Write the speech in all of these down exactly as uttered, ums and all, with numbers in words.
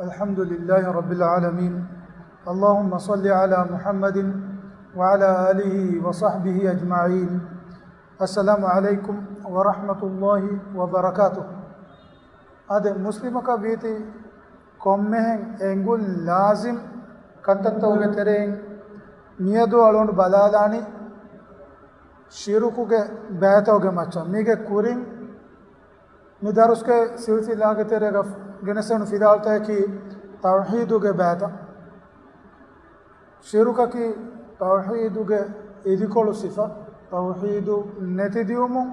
الحمد لله رب العالمين. اللهم صل على محمد وعلى آله وصحبه أجمعين. السلام عليكم ورحمة الله وبركاته. އާދެ، މުސްލިމަކަށް ވީތީ ކޮންމެހެން އެނގުން ލާޒިމް ކަންތައްތަކުގެ ތެރެއިން މިއަދު އަޅުގަނޑު ބަލާލާނީ ޝިރުކުގެ ބައިތަކުގެ މައްޗަށް. މީގެ ކުރިން މި ދަރުސްގެ ސިލްސިލާގެ ތެރޭގަ ގެނެސްދެން ފިލާވަޅުތަކަކީ ތައުޙީދުގެ ބައިތައް. ޝިރުކަކީ ތައުޙީދުގެ އިދިކޮޅު ސިފަ. ތައުޙީދު ނެތިދިއުމުން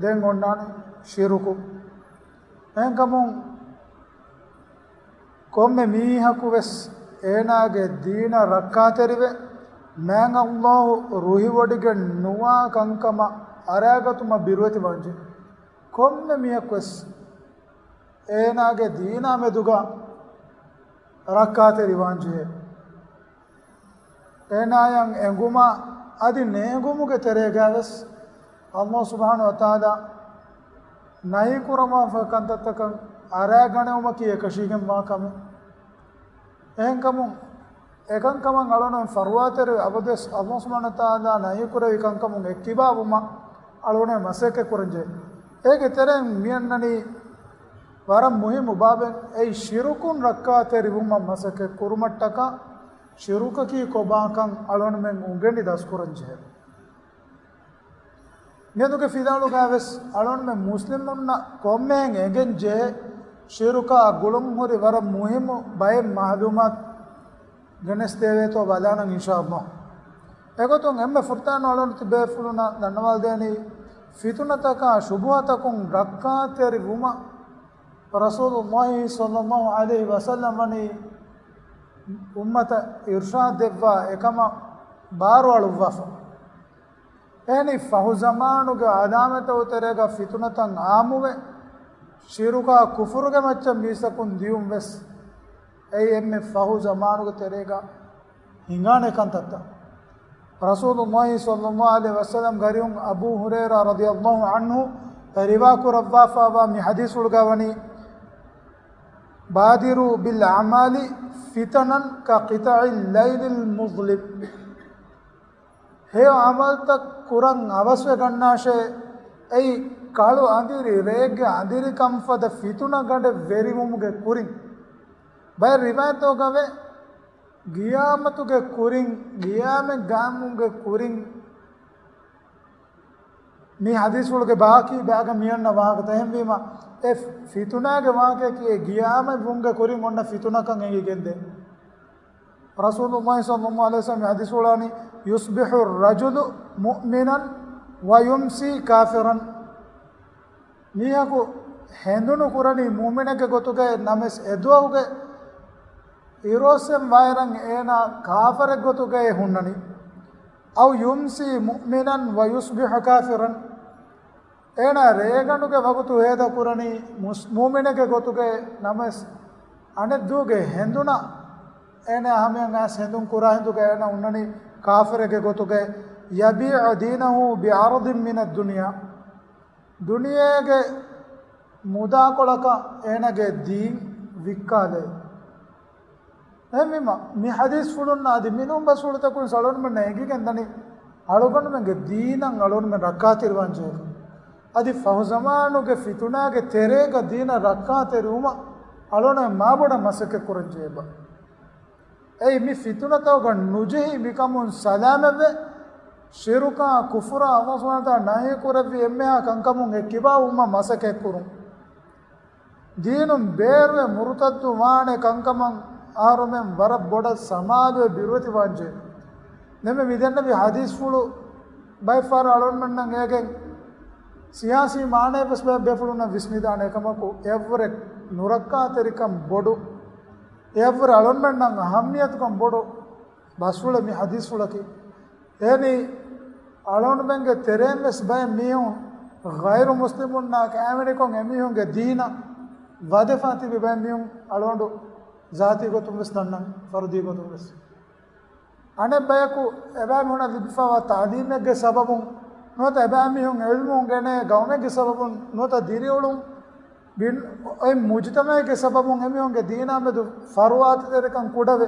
ދެން އޮންނާނެ ޝިރުކު. އެހެންކަމުން ކޮންމެ މީހަކު ވެސް އޭނާގެ ދީނަށް ރައްކާތެރިވެ، މާތް ﷲ ރުހިވޮޑިގެން ނުވާ ކަންކަމަށް އަރާގަތުމަށް ބިރުވެތި ވާންޖެހޭ. ކޮންމެ މީހަކު ވެސް އޭނާގެ ދީނާ މެދުގަ ރައްކާތެރިވާންޖެހޭ. އޭނާޔަށް އެނގުމާ އަދި ނޭނގުމުގެ ތެރޭގައިވެސް ﷲ ސުބްޙާނަހޫ ވަތަޢާލާ ނަހީކުރައްވާފަ ކަންތައްތަކަށް އަރާގަނެވުމަކީ އެކަށީގެންވާ ކަމެއް. އެހެންކަމުން އެކަންކަމަށް އަޅުގަނޑުމެން ފަރުވާތެރިވެ އަބަދުވެސް ﷲ ސުބްޙާނަހޫ ވަތަޢާލާ ނަހީކުރެއްވި ކަންކަމުން އެއްކިބާވުމަށް އަޅުގަނޑުމެން މަސައްކަތް ކުރަންޖެހޭ. އޭގެ ތެރެއިން މިއަންނަނީ ވަރަށް މުހިއްމު ބާބެއް. އެއީ ޝިރުކުން ރައްކާތެރިވުމަށް މަސައްކަތް ކުރުމަށްޓަކާ ޝިރުކަކީ ކޮބާކަން އަޅުގަނޑުމެން އުނގެނި ދަސްކުރަންޖެހޭ. މިއަދުގެ ފިލާވަޅުގައިވެސް އަޅުގަނޑުމެން މުސްލިމުންނަށް ކޮންމެހެން އެނގެން ޖެހޭ ޝިރުކާ ގުޅުން ހުރި ވަރަށް މުހިއްމު ބައެއް މައުލޫމާތު ގެނެސްދެވޭތޯ ބަލާނަން އިންޝާﷲ. އެގޮތުން އެންމެ ފުރަތަމަ އަޅުގަނޑު ތިބޭފުޅުންނަށް ދަންނަވާލަދޭނީ ފިތުނަތަކާ ޝުބުހަތަކުން ރައްކާތެރިވުމަށް ރަސޫލުﷲ ޞައްލަﷲ ޢަލައިހި ވަސައްލަމް ވަނީ އުއްމަތަށް އިރުޝާދު ދެއްވާ އެކަމަށް ބާރުއަޅުއްވާފަ. އެހެނީ ފަހު ޒަމާނުގެ އަލާމަތްތަކުގެ ތެރޭގަ ފިތުނަތައް އާއްމުވެ، ޝިރުކާ ކުފުރުގެ މައްޗަށް މީސްތަކުން ދިޔުން ވެސް އެއީ އެންމެ ފަހު ޒަމާނުގެ ތެރޭގަ ހިނގާނެ ކަންތައްތައް. ރަސޫލުﷲ ޞައްލަﷲ ޢަލައިހި ވަސައްލަމްގެ އަރިހުން އަބޫ ހުރައިރާ ރަޟިޔަﷲ ޢަންހު ރިވާ ކުރައްވާފައިވާ މި ޙަދީޘްފުޅުގައި ވަނީ، بادروا بالأعمال فتنا كقطع الليل المظلم. ހެޔޮ ޢަމަލުތައް ކުރަން އަވަސްވެ ގަންނާށޭ، އެއީ ކަޅު އަނދިރި ރޭގެ އަނދިރިކަން ފަދަ ފިތުނަ ގަނޑެއް ވެރިވުމުގެ ކުރިން. ބައެއް ރިވާޔަތްތަކުގަވޭ، ޤިޔާމަތުގެ ކުރިން، ޤިޔާމަތް ޤާއިމްވުމުގެ ކުރިން. މި ޙަދީޘްފުޅުގެ ބާކީ ބައިގަ މިއަންނަ ވާހަކަތައް. އެހެންވީމަ، އެ ފިތުނާގެ ވާހަކައަކީ އެ ޤިޔާމަތްވުމުގެ ކުރިން އޮންނަ ފިތުނަކަށް އެނގިގެންދޭ. ރަސޫލުﷲ ޞައްލަﷲ ޢަލައިހި ވަސައްލަމް ޙަދީޘްފުޅާނީ، يصبح الرجل مؤمنا ويمسي كافرا. މީހަކު ހެނދުނު ކުރަނީ މުއުމިނެއްގެ ގޮތުގައި ނަމަވެސް އެދުވަހުގެ އިރުއޮއްސެން ވާއިރަށް އޭނާ ކާފަރެއްގެ ގޮތުގައި ހުންނަނީ. أو يمسي مؤمنا ويصبح كافرا. އޭނާ ރޭގަނޑުގެ ވަގުތު ހޭދަ ކުރަނީ މުސް-، މުއުމިނެއްގެ ގޮތުގައި ނަމަވެސް އަނެއްދުވަހުގެ ހެނދުނަށް އޭނާ ހަމަޔަށް އައިސް ހެނދުން ކުރާ ހިނދުގައި އޭނާ ހުންނަނީ ކާފަރެއްގެ ގޮތުގައި. يبيع دينه بعرض من الدنيا. ދުނިޔޭގެ މުދާކޮޅަކަށް އޭނާގެ ދީން ވިއްކާލޭ. އެހެންވީމަ، މި ޙަދީޘްފުޅުންނާ އަދި މިނޫން ބަސްފުޅުތަކުން އަޅުގަނޑުމެންނަށް އެނގިގެންދަނީ، އަޅުގަނޑުމެންގެ ދީނަށް އަޅުގަނޑުމެން ރައްކާތެރިވާންޖެހޭކަން. އަދި ފަހު ޒަމާނުގެ ފިތުނާގެ ތެރޭގަ ދީނަށް ރައްކާތެރިވުމަށް އަޅުގަނޑުމެން މާބޮޑަށް މަސައްކަތް ކުރަންޖެހޭބާ. އެއީ މި ފިތުނަތަކުގަ ނުޖެހި މިކަމުން ސަލާމަތްވެ، ޝިރުކާ ކުފުރާ ﷲ ސުބްޙާނަހޫ ވަތަޢާލާ ނަހީކުރެއްވި އެންމެހާ ކަންކަމުން އެއްކިބާވުމަށް މަސައްކަތްކުރުން. ދީނުން ބޭރުވެ މުރުތައްދު ވާނެ ކަންކަމަށް އަހަރުމެން ވަރަށް ބޮޑަށް ސަމާލުވެ ބިރުވެތިވާންޖެހޭ. ދެންމެ މިދެންނެވި ޙަދީޘްފުޅު ބައެއްފަހަރަށް އަޅުގަނޑުމެންނަށް އޭގެން ސިޔާސީ މާނައެއް ވެސް ބައެއް ބޭފުޅުންނަށް ވިސްނިދާނެ. އެކަމަކު އެއަށްވުރެ ނުރައްކާތެރިކަން ބޮޑު، އެއަށްވުރެ އަޅުގަނޑުމެންނަށް އަހައްމިޔަތުކަން ބޮޑު ބަސްފުޅެއް މި ޙަދީޘްފުޅަކީ. އެހެނީ، އަޅުގަނޑުމެންގެ ތެރެއިން ވެސް ބައެއް މީހުން ޣައިރު މުސްލިމުންނާ ކައިވެނިކޮށް އެމީހުންގެ ދީނަށް ވަދެފާ ތިބި ބައެއް މީހުން އަޅުގަނޑު ޒާތީ ގޮތުން ވެސް ދަންނަން، ފަރުދީ ގޮތުން ވެސް. އަނެއް ބަޔަކު އެބައިމީހުނަށް ލިބިފައިވާ ތަޢުލީމެއްގެ ސަބަބުން ނުވަތަ އެބައިމީހުން ޢިލްމު އުނގެނޭ ޤައުމެއްގެ ސަބަބުން ނުވަތަ ދިރިއުޅުން ބިން، އޮތް މުޖުތަމަޢެއްގެ ސަބަބުން އެމީހުންގެ ދީނާ މެދު ފަރުވާތެރިކަން ކުޑަވެ،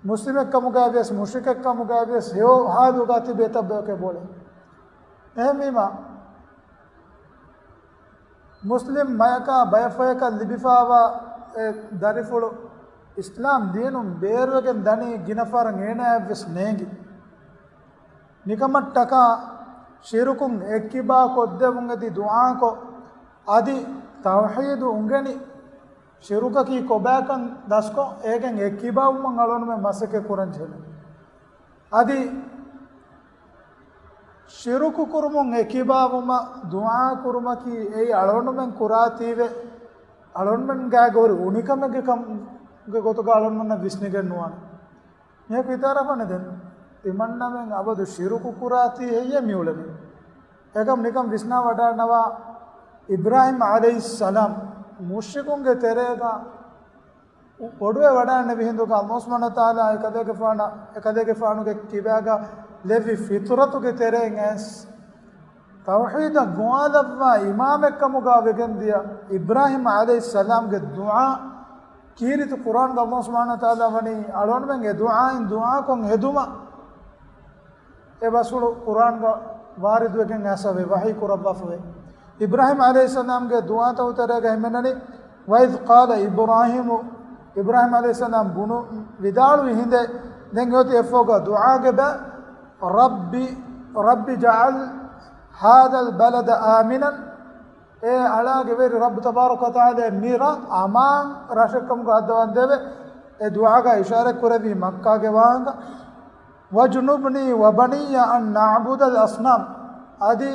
މުސްލިމެއްކަމުގައި ވިޔަސް މުޝްރިކެއްކަމުގައި ވިޔަސް ހެޔޮ ހާލުގަ ތިބޭ ތައްބަޔަކެއް ބޯޅެ. އެހެންވީމަ، މުސްލިމް މަޔަކާ ބަޔަށް ފަޔަކަށް ލިބިފާވާ އެ ދަރިފުޅު އިސްލާމް ދީނުން ބޭރުވެގެން ދަނީ ގިނަ ފަހަރަށް އޭނާއަށްވެސް ނޭނގި. ނިކަމަށްޓަކާ ޝިރުކުން އެއްކިބާ ކޮށްދެވުން އެދި ދުޢާކޮށް، އަދި ތައުޙީދު އުނގެނި، ޝިރުކަކީ ކޮބާކަން ދަސްކޮށް، އޭގެން އެއްކިބާވުމަށް އަޅުގަނޑުމެން މަސައްކަތް ކުރަން ޖެހޭ. އަދި ޝިރުކު ކުރުމުން އެއްކިބާވުމަށް ދުޢާ ކުރުމަކީ އެއީ އަޅުގަނޑުމެން ކުރާތީވެ، އަޅުގަނޑުމެން ގާގަ ހުރި އުނިކަމެއްގެ ކަމުގެ ގޮތުގަ އަޅުގަނޑުމެންނަށް ވިސްނިގެން ނުވާނެ. މިއަކު ހިތަށް އަރާފާނެ ދެން ތިމަންނަމެން އަބަދު ޝިރުކު ކުރާތީ ހެއްޔޭ މިއުޅެނީ؟ އެކަމް ނިކަން ވިސްނާ ވަޑާންނަވާ އިބްރާހީމް ޢަލައިހިއްސަލާމް މުޝްރިކުންގެ ތެރޭގަ ބޮޑުވެ ވަޑާންނެވި ހިނދުގަ ﷲ ސުބްޙާނަހޫ ވަތަޢާލާ އެކަލޭގެފާނަ، އެކަލޭގެފާނުގެ ކިބާގަ ލެއްވި ފިޠުރަތުގެ ތެރެއިން އައިސް ތައުޙީދަށް ގޮވާލައްވާ އިމާމެއްކަމުގަ ވެގެންދިޔަ އިބްރާހީމް ޢަލައިހިއްސަލާމްގެ ދުޢާ ކީރިތި ޤުރްއާންގަ ﷲ ސުބްޙާނަހޫ ވަތަޢާލާ ވަނީ އަޅުގަނޑުމެން އެ ދުޢާއިން ދުޢާކޮށް ހެދުމަށް އެ ބަސްފުޅު ޤުރްއާންގަ ވާރިދުވެގެން އައިސްފަވޭ، ވަޙީ ކުރައްވާފަވޭ. އިބްރާހީމް ޢަލައިހިއްސަލާމްގެ ދުޢާތައް ތެރޭގަ ހިމެނެނީ، "وإذ قال إبراهيم" އިބްރާހީމް ޢަލައިހިއްސަލާމް ބުނު، ވިދާޅުވި ހިނދެއް ދެން އޮތީ އެއްފަހުގަ ދުޢާގެ ބަ، "رب، رب اجعل هذا البلد آمنا" އޭ އަޅާގެ ވެރި ރައްބު ތަބާރަކަ ވަތަޢާލާ މި ރަށް އަމާން ރަށެއްކަމުގަ ހައްދަވަން ދެވޭ. އެ ދުޢާގަ އިޝާރަތް ކުރެއްވީ މައްކާގެ ވާހަކަ، "واجنبني وبني أن نعبد الأصنام" އަދި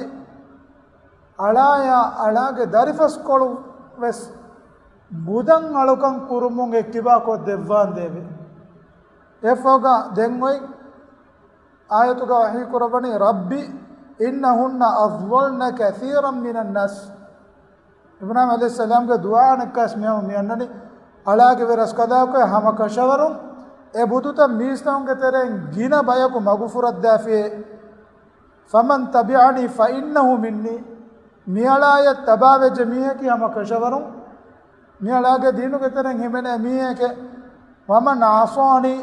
އަޅާޔާ އަޅާގެ ދަރިފަސްކޮޅު ވެސް ބުދަން އަޅުކަން ކުރުމުން އެއްކިބާ ކޮށްދެއްވާނދޭވެ. އެއްފަހުގަ ދެން އޮތް އާޔަތުގަ ވަޙީ ކުރައްވަނީ، "رب إنهن أضللن كثيرا من الناس" އިބްރާހީމް ޢަލައިހިއްސަލާމްގެ ދުޢާއަކަސް މިހާރު މި އަންނަނީ، އަޅާގެ ވެރި ރަސްކަލާކޮއެ ހަމަ ކަށަވަރުން އެ ބުދުތައް މީސްތަކުންގެ ތެރެއިން ގިނަ ބަޔަކު މަގުފުރައްދާފިއޭ. "فمن تبعني فإنه مني" މިއަޅާޔަށް ތަބާވެއްޖެ މީހަކީ ހަމަ ކަށަވަރުން މިއަޅާގެ ދީނުގެ ތެރެއިން ހިމެނޭ މީހެކޭ. "ومن عصاني"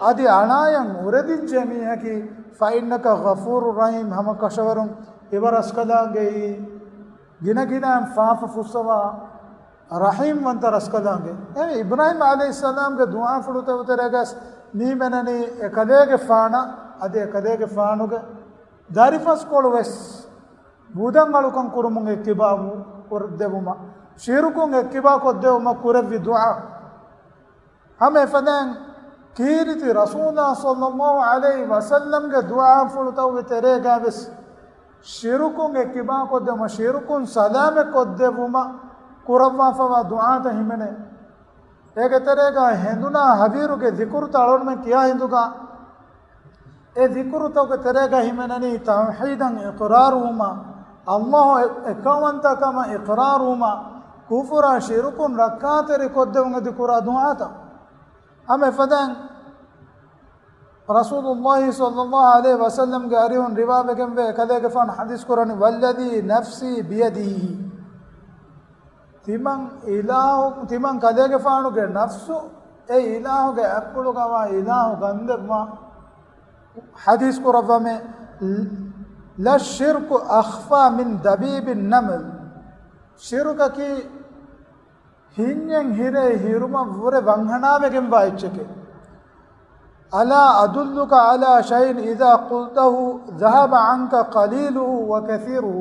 އަދި އަޅާޔަށް ހުރެދިއްޖެ މީހަކީ، "فإنك غفور رحيم" ހަމަ ކަށަވަރުން އިބަ ރަސްކަލާނގެއީ ގިނަގިނައިން ފާފަ ފުއްސަވާ ރަޙީމްވަންތަ ރަސްކަލާނގެ. އެ އިބްރާހީމް ޢަލައިހިއްސަލާމްގެ ދުޢާފުޅުތައް ތެރޭގަސް މި ހިމެނެނީ އެކަލޭގެފާނަށް އަދި އެކަލޭގެފާނުގެ ދަރިފަސްކޮޅު ވެސް ބުދަން އަޅުކަން ކުރުމުން އެއްކިބާވު ކޮށްދެވުމަށް، ޝިރުކުން އެއްކިބާ ކޮށްދެވުމަށް ކުރެއްވި ދުޢާ. ހަމަ އެފަދައިން ކީރިތި ރަސޫލާ ޞައްލައްލާހު ޢަލައިހި ވަސައްލަމްގެ ދުޢާފުޅުތަކުގެ ތެރޭގައި ވެސް ޝިރުކުން އެއްކިބާ ކޮށްދެވުމަށް، ޝިރުކުން ސަލާމަތް ކޮށްދެވުމަށް ކުރައްވާފަވާ ދުޢާތައް ހިމެނޭ. އޭގެ ތެރޭގަ ހެނދުނާ ހަވީރުގެ ޒިކުރުތައް އަޅުގަނޑުމެން ކިޔާ ހިނދުގަ، އެ ޒިކުރުތަކުގެ ތެރޭގަ ހިމެނެނީ ތައުޙީދަށް އިޤްރާރުވުމަށް، ﷲ އެ-، އެކައުވަންތަކަމަށް އިޤްރާރުވުމަށް، ކުފުރާ ޝިރުކުން ރައްކާތެރި ކޮށްދެވުން އެދި ކުރާ ދުޢާތައް. ހަމަ އެފަދައިން ރަސޫލުﷲ ޞައްލައްލާހު ޢަލައިހި ވަސައްލަމްގެ އަރިހުން ރިވާވެގެންވޭ، ކަލޭގެފާނު ޙަދީޘް ކުރަނީ، "والذي نفسي بيده" ތިމަން އިލާހު، ތިމަން ކަލޭގެފާނުގެ ނަފްސު އެ އިލާހުގެ އަތްޕުޅުގަވާ އިލާހު ގަންދެއްވާ ޙަދީޘް ކުރައްވަމޭ، "للشرك أخفى من دبيب النمل" ޝިރުކަކީ ހިންޏެއް ހިރޭ ހިރުމަށްވުރެ ވަންހަނާވެގެންވާ އެއްޗެކޭ. "ألا أدلك على شيء إذا قلته ذهب عنك قليله وكثيره"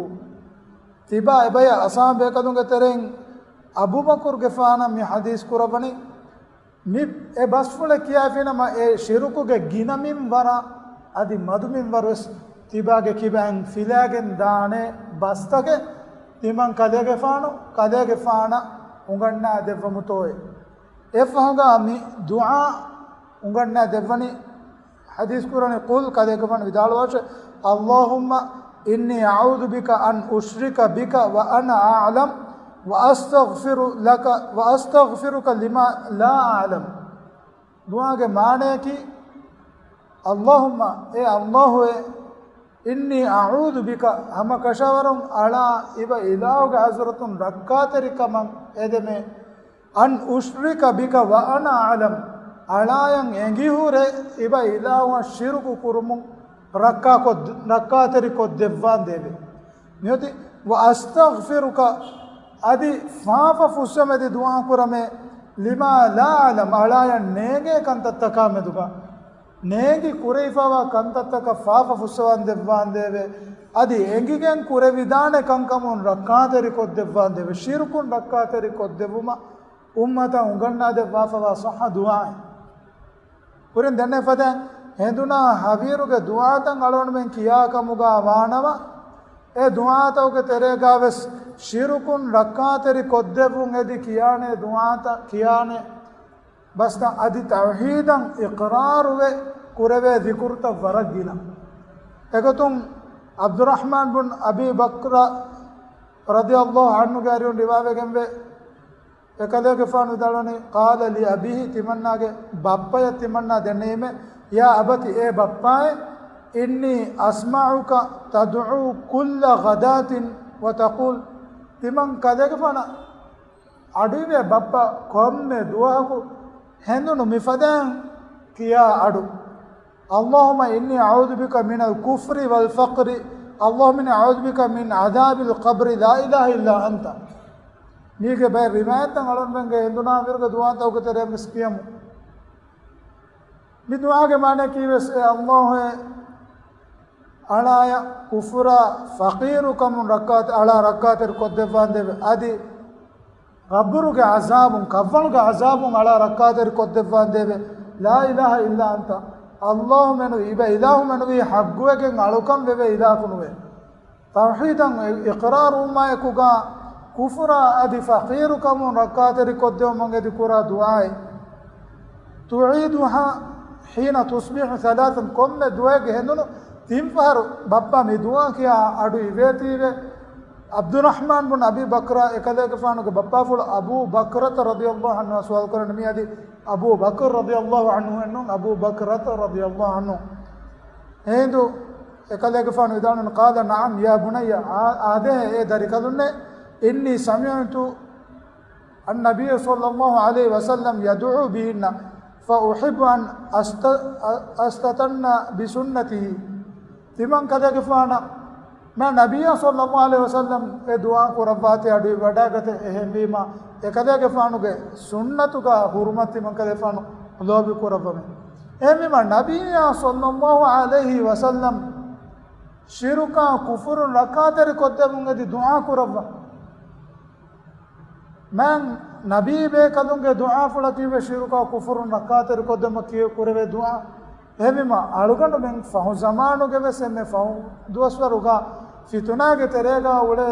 ތިބާ އެބަޔަށް އަޞްޙާބު ބޭކަލުންގެ ތެރެއިން އަބޫބަކުރުގެފާނަށް މި ޙަދީޘް ކުރައްވަނީ، މި އެ ބަސްފުޅެއް ކިޔާފިނަމަ، އެ ޝިރުކުގެ ގިނަ މިންވަރަށް އަދި މަދު މިންވަރުވެސް ތިބާގެ ކިބައިން ފިލާގެން ދާނެ ބަސްތަކެއް ތިމަން ކަލޭގެފާނު، ކަލޭގެފާނަށް އުނގަންނާ ދެއްވަމުތޯއޭ. އެފަހުގަ މި ދުޢާ އުނގަންނާ ދެއްވަނީ، ޙަދީޘް ކުރަނީ، ޤުލް، ކަލޭގެފާނު ވިދާޅުވާށޭ، "اللهم إني أعوذ بك أن أشرك بك وأنا أعلم وأستغفر لك، وأستغفرك لما لا أعلم." ދުޢާގެ މާނަޔަކީ، "اللهم" އޭ ﷲ އޭ، إني أعوذ بك، ހަމަކަށަވަރުން އަޅާ އިބަ އިލާހުގެ ޙަޟްރަތުން ރައްކާތެރިކަމަށް އެދެމޭ. أن أشرك بك وأنا أعلم، އަޅާޔަށް އެނގިހުރެ އިބަ އިލާހުއަށް ޝިރުކު ކުރުމުން ރައްކާކޮށް-، ރައްކާތެރިކޮށްދެއްވާނދޭވެ. މިއޮތީ، وأستغفرك، އަދި ފާފަ ފުއްސަމެދި ދުޢާ ކުރަމޭ، لما لا أعلم، އަޅާޔަށް ނޭނގޭ ކަންތައްތަކާ މެދުގަ. ނޭނގި ކުރެވިފައިވާ ކަންތައްތަކަށް ފާފަ ފުއްސަވަންދެއްވާނދޭވެ. އަދި އެނގިގެން ކުރެވިދާނެ ކަންކަމުން ރައްކާތެރިކޮށްދެއްވާނދޭވެ. ޝިރުކުން ރައްކާތެރިކޮށްދެއްވުމަށް އުއްމަތަށް އުނގަންނާދެއްވާފައިވާ ޞައްޙަ ދުޢާއެއް. ކުރިން ދެންނެވި ފަދައިން ހެނދުނާ ހަވީރުގެ ދުޢާތައް އަޅުގަނޑުމެން ކިޔާ ކަމުގަ ވާނަމަ، އެ ދުޢާތަކުގެ ތެރޭގަ ވެސް ޝިރުކުން ރައްކާތެރި ކޮށްދެއްވުން އެދި ކިޔާނެ ދުޢާތައް ކިޔާނެ ބަސްތައް އަދި ތައުޙީދަށް އިޤްރާރުވެ ކުރެވޭ ޒިކުރުތައް ވަރަށް ގިނަ. އެގޮތުން ޢަބްދުއްރަޙްމާން ބުން އަބީ ބަކްރަ ރަޟިޔަﷲ ޢަންހުގެ އަރިހުން ރިވާވެގެންވޭ، އެކަލޭގެފާނު ވިދާޅުވަނީ، قال لأبيه، ތިމަންނާގެ ބައްޕަޔަށް ތިމަންނާ ދެންނެވީމޭ، يا أبت، އޭ ބައްޕާއޭ، إني أسمعك تدعو كل غداة وتقول، ތިމަން ކަލޭގެފާނަށް އަޑުއިވޭ ބައްޕަ ކޮންމެ ދުވަހަކު ހެނދުނު މިފަދައިން ކިޔާ އަޑު، اللهم إني أعوذ بك من الكفر والفقر، اللهم إني أعوذ بك من عذاب القبر، لا إله إلا أنت. މީގެ ބައެއް ރިވާޔަތްތައް އަޅުގަނޑުމެންގެ ހެނދުނާ ހަވީރުގެ ދުޢާތަކުގެ ތެރެއިން ވެސް ކިޔަމު. މި ދުޢާގެ މާނައަކީ ވެސް، އޭ ﷲ އޭ، އަޅާޔަށް ކުފުރާ ފަޤީރުކަމުން ރައްކާތެ-، އަޅާ ރައްކާތެރި ކޮށްދެއްވާނދޭވެ. އަދި ޤަބުރުގެ ޢަޒާބުން، ކަށްވަޅުގެ ޢަޒާބުން އަޅާ ރައްކާތެރި ކޮށްދެއްވާނދޭވެ. لا إله إلا أنت، ﷲ މެނުވީ، އިބަ އިލާހު މެނުވީ ޙައްޤުވެގެން އަޅުކަން ވެވޭ އިލާހަކު ނުވޭ. ތައުޙީދަށް އިޤްރާރުވުމާއެކުގަ ކުފުރާ އަދި ފަޤީރުކަމުން ރައްކާތެރި ކޮށްދެވުމަށް އެދި ކުރާ ދުޢާއެއް. تعيدها حين تصبح ثلاثا، ކޮންމެ ދުވަހެއްގެ ހެނދުނު ތިން ފަހަރު ބައްޕަ މި ދުޢާ ކިޔާ އަޑު އިވޭތީވެ. ޢަބްދުއްރަޙްމާން ބުން އަބީ ބަކްރާ އެކަލޭގެފާނުގެ ބައްޕާފުޅު އަބޫ ބަކްރަތަ ރަޟިޔަﷲ ޢަންހުއާ ސުވާލު ކުރަނީ. މި އަދި އަބޫ ބަކްރު ރަޟިޔަﷲ ޢަންހު އެއްނޫން، އަބޫ ބަކްރަތަ ރަޟިޔަﷲ ޢަންހު. އެހިނދު އެކަލޭގެފާނު ވިދާޅުވި، قال نعم يا بني، އާ، އާދޭ އޭ ދަރިކަލުންނޭ، إني سمعت النبي صلى الله عليه وسلم يدعو بهن فأحب أن أست-، أستتن بسنته. ތިމަން ކަލޭގެފާނަށް މާ ނަބިއްޔާ ޞައްލަﷲ ޢަލައިހި ވަސައްލަމް އެ ދުޢާ ކުރައްވާތީ އަޑު ވަޑާގަތެ. އެހެންވީމާ، އެކަލޭގެފާނުގެ ސުންނަތުގަ ހުރުމަތް ތިމަން ކަލޭގެފާނު ލޯބި ކުރައްވަމެ. އެހެންވީމާ، ނަބިއްޔާ ޞައްލަﷲ ޢަލައިހި ވަސައްލަމް ޝިރުކާ ކުފުރުން ރައްކާތެރި ކޮށްދެމުން އެދި ދުޢާ ކުރައްވާ. މާތް ނަބީ ބޭކަލުންގެ ދުޢާފުޅަކީ ވެސް ޝިރުކާ ކުފުރުން ރައްކާތެރި ކޮށްދެމަކީ ކުރެވޭ ދުޢާ. އެހެންވީމަ، އަޅުގަނޑުމެން ފަހު ޒަމާނުގެ ވެސް އެންމެ ފަހު ދުވަސްވަރުގަ ފިތުނާގެ ތެރޭގަ އުޅޭ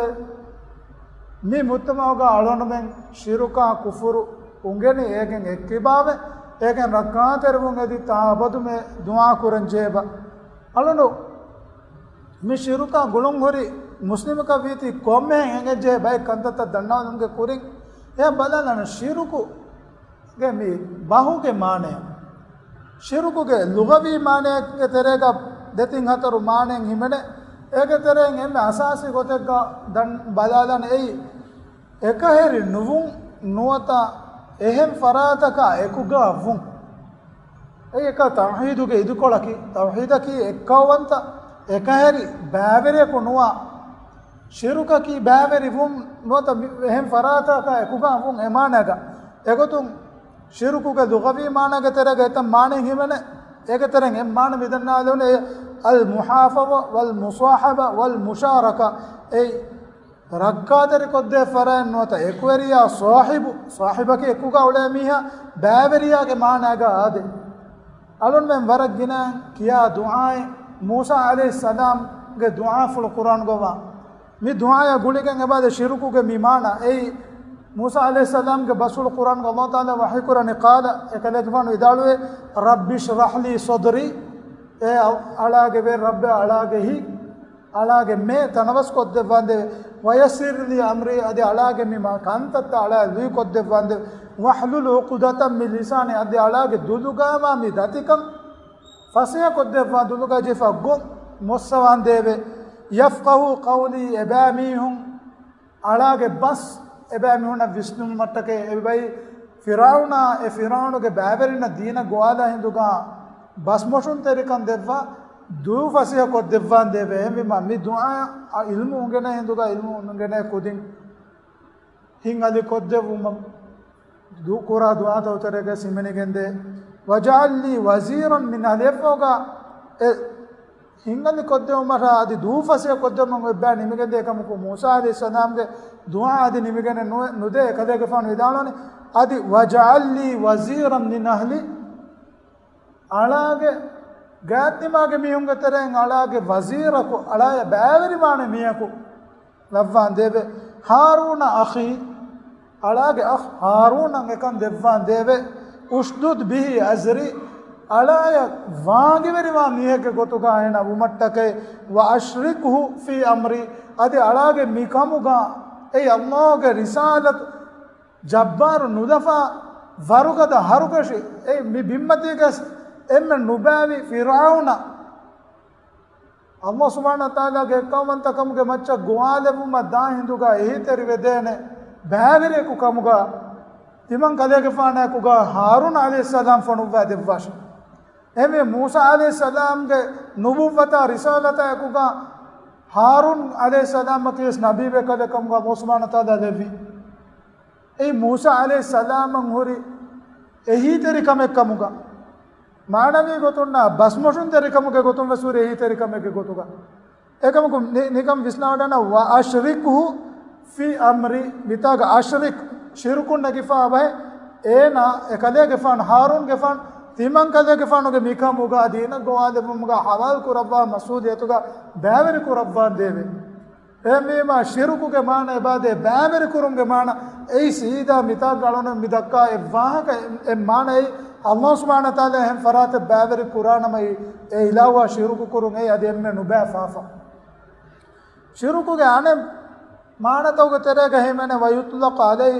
މި މުޖްތަމަޢުގަ އަޅުގަނޑުމެން ޝިރުކާ ކުފުރު އުނގެނި އޭގެން އެއްކިބާވެ، އޭގެން ރައްކާތެރިވުން އެދި ތާ އަބަދުމެ ދުޢާ ކުރަން ޖެހޭބަ. އަޅުނޑު މި ޝިރުކާ ގުޅުން ހުރި މުސްލިމަކަށް ވީތީ ކޮންމެހެން އެނގެންޖެހޭ ބައެއް ކަންތައްތައް ދަންނަވަންގެ ކުރިން އެ ބަލާލަން ޝިރުކުގެ މި ބަހުގެ މާނަޔަށް. ޝިރުކުގެ ލުޣަވީ މާނައެއްގެ ތެރޭގަ ދެތިން ހަތަރު މާނައެއް ހިމެނޭ. އޭގެ ތެރެއިން އެންމެ އަސާސީ ގޮތެއްގަ ދަން ބަލާލަން އެއީ، އެކަހެރި ނުވުން ނުވަތަ އެހެން ފަރާތަކާ އެކުގަ ވުން. އެއީ އެކަ ތައުޙީދުގެ އިދިކޮޅަކީ، ތައުޙީދަކީ އެއްކައުވަންތަ އެކަހެރި ބައިވެރިޔަކު ނުވާ، ޝިރުކަކީ ބައިވެރި ވުން ނުވަތަ މި-، އެހެން ފަރާތަކާ އެކުގަ ވުން އެ މާނައިގަ. އެގޮތުން ޝިރުކުގެ ލުޣަވީ މާނައިގެ ތެރޭގަ އެތައް މާނައެއް ހިމެނޭ. އޭގެ ތެރެއިން އެއް މާނަ މިދަންނާލެވުނީ އަލް މުޙާފަޒާ ވަލް މުޞާޙަބާ ވަލް މުޝާރަކާ. އެއީ ރައްކާތެރިކޮށްދޭ ފަރާތް ނުވަތަ އެކުވެރިޔާ ޞާޙިބު، ޞާޙިބަކީ އެކުގަ އުޅޭ މީހާ، ބައިވެރިޔާގެ މާނައިގަ އާދޭ. އަޅުންމެން ވަރަށް ގިނައިން ކިޔާ ދުޢާއެއް މޫސާ ޢަލައިހިއްސަލާމްގެ ދުޢާފުޅު ޤުރްއާންގަ ވާ. މި ދުޢާޔާ ގުޅިގެން އެބަދޭ ޝިރުކުގެ މި މާނަ. އެއީ މޫސާ ޢަލައިހިއްސަލާމްގެ ބަސްފުޅު ޤުރްއާންގަ ﷲ ތަޢާލާ ވަޙީކުރަނީ، ޤާލަ، އެކަލޭގެފާނު ވިދާޅުވޭ، رب اشرح لي صدري، އޭ އަ-، އަޅާގެ ވޭ ރައްބޭ، އަޅާގެ ހިތް، އަޅާގެ މޭ ތަނަވަސްކޮށްދެއްވާނދޭވެ. ويسر لي أمري، އަދި އަޅާގެ މި މާ ކަންތައްތައް އަޅާ ލުއިކޮށްދެއްވާނދޭވެ. واحلل عقدة من لساني، އަދި އަޅާގެ ދުލުގައިވާ މި ދަތިކަން ފަސޭހަކޮށްދެއްވާ، ދުލުގަ ޖެހިފަ ގޮން މޮއްސަވާންދޭވެ. ޔަފްޤަހޫ ޤައުލީ، އެބައިމީހުން އަޅާގެ ބަސް އެބައިމީހުންނަށް ވިސްނުމަށްޓަކައި އެބައި ފިރާއުނާ އެ ފިރާއުނުގެ ބައިވެރިންނަށް ދީނަށް ގޮވާލާ ހިނދުގާ ބަސްމޮށުންތެރިކަން ދެއްވާ ދޫ ފަސޭހަ ކޮށްދެއްވާންދޭވެ. އެހެންވީމާ މި ދުޢާ އިލްމު އުނގެނޭ ހިނދުގާ އިލްމު އުނގެނޭ ކުދިން ހިތްހަލި ކޮށްދެއްވުމަށް ދު-، ކުރާ ދުޢާތައް ތެރޭގަ ހިމެނިގެންދޭ. وَاجْعَل لِّي وَزِيرًا مِّنْ أَهْلِي. އެއަށްފަހުގަ އެ ހިތްހަލި ކޮށްދެއްވުމަށާ އަދި ދޫ ފަސޭހަ ކޮށްދެއްވުމަށް އެއްބައި ނިމިގެންދޭ ކަމަކު، މޫސާ ޢަލައިހިއްސަލާމްގެ ދުޢާ އަދި ނިމިގެނެއް ނު-، ނުދޭ. އެކަލޭގެފާނު ވިދާޅުވަނީ، އަދި وَاجْعَل لِّي وَزِيرًا مِّنْ أَهْلِي. އަޅާގެ ގާތްދިމާގެ މީހުންގެ ތެރެއިން އަޅާގެ ވަޒީރަކު، އަޅާޔަށް ބައިވެރިވާނެ މީހަކު ލައްވާންދޭވެ. هَارُونَ أَخِي، އަޅާގެ އަޚް ހާރޫނަށް އެކަން ދެއްވާންދޭވެ. اشْدُدْ بِهِ أَزْرِي، އަޅާޔަށް ވާންގިވެރިވާ މީހެއްގެ ގޮތުގަ އޭނަ ވުމަށްޓަކައި. وَأَشْرِكْهُ فِي أَمْرِي، އަދި އަޅާގެ މިކަމުގަ އެއީ އައްލާހުގެ ރިސާލަތު ޖައްބާރު ނުލަފާ ވަރުގަދަ ހަރުކަށި އެ މި ބިންމަތީގަ އެންމެ ނުބައިވި ފިރްޢައުނަ އައްލާހު ސުބްޙާނަހު ވަތަޢާލާގެ އެއްކައުވަންތަކަމުގެ މައްޗަށް ގޮވާލެއްވުމަށް ދާ ހިނދުގަ އެހީތެރިވެދޭނެ ބައިވެރިޔަކު ކަމުގަ ތިމަން ކަލޭގެފާނާއެކުގަ ހާރޫން ޢަލައިހިއްސަލާމް ފޮނުއްވާ ދެއްވާށި. އެހެންވެ، މޫސާ ޢަލައިހިއްސަލާމްގެ ނުބުއްވަތާ ރިސާލަތާއެކުގަ ހާރޫން ޢަލައިހިއްސަލާމަކީވެސް ނަބީބެއް ކަލެއް ކަމުގަ އައްލާހު ސުބްޙާނަހު ވަތަޢާލާ ލެއްވި. އެއީ މޫސާ ޢަލައިހިއްސަލާމަށް ހުރި އެހީތެރިކަމެއް ކަމުގަ، މާނަވީ ގޮތުންނާ ބަސްމޮށުންތެރިކަމުގެ ގޮތުން ވެސް ހުރި އެހީތެރިކަމެއްގެ ގޮތުގަ. އެކަމަކު ނި-، ނިކަން ވިސްނާވަޑަން، وَأَشْرِكْهُ فِي أَمْرِي، މިތާގަ އަޝްރިކް، ޝިރުކު ނެގިފާ ބަހެއް، އޭނާ އެ ކަލޭގެފާނު، ހާރޫންގެފާނު، ތިމަން ކަލޭގެފާނުގެ މިކަމުގަ ދީނަށް ގޮވާލެއްވުމުގަ ހަވާލު ކުރައްވާ މަސްއޫލިއްޔަތުގަ ބައިވެރި ކުރައްވާންދޭވެ. އެހެންވީމާ، ޝިރުކުގެ މާނަ އެބައާދޭ ބައިވެރިކުރުމުގެ މާނަ. އެއީ ސީދާ މިތާގަ އަޅުން މި ދައްކާ އެއް ވާހަކަ، އެ، އެ މާނައީ އައްލާހު ސުބްޙާނަހު ވަތަޢާލާ އެހެން ފަރާތެއް ބައިވެރި ކުރާނަމައި، އެ އިލާހުއާ ޝިރުކު ކުރުން އެއީ އަދި އެންމެ ނުބައި ފާފަ. ޝިރުކުގެ އަނެއް މާނަތަކުގެ ތެރޭގަ ހިމެނޭ، وَيُطْلَقُ عَلَيْ،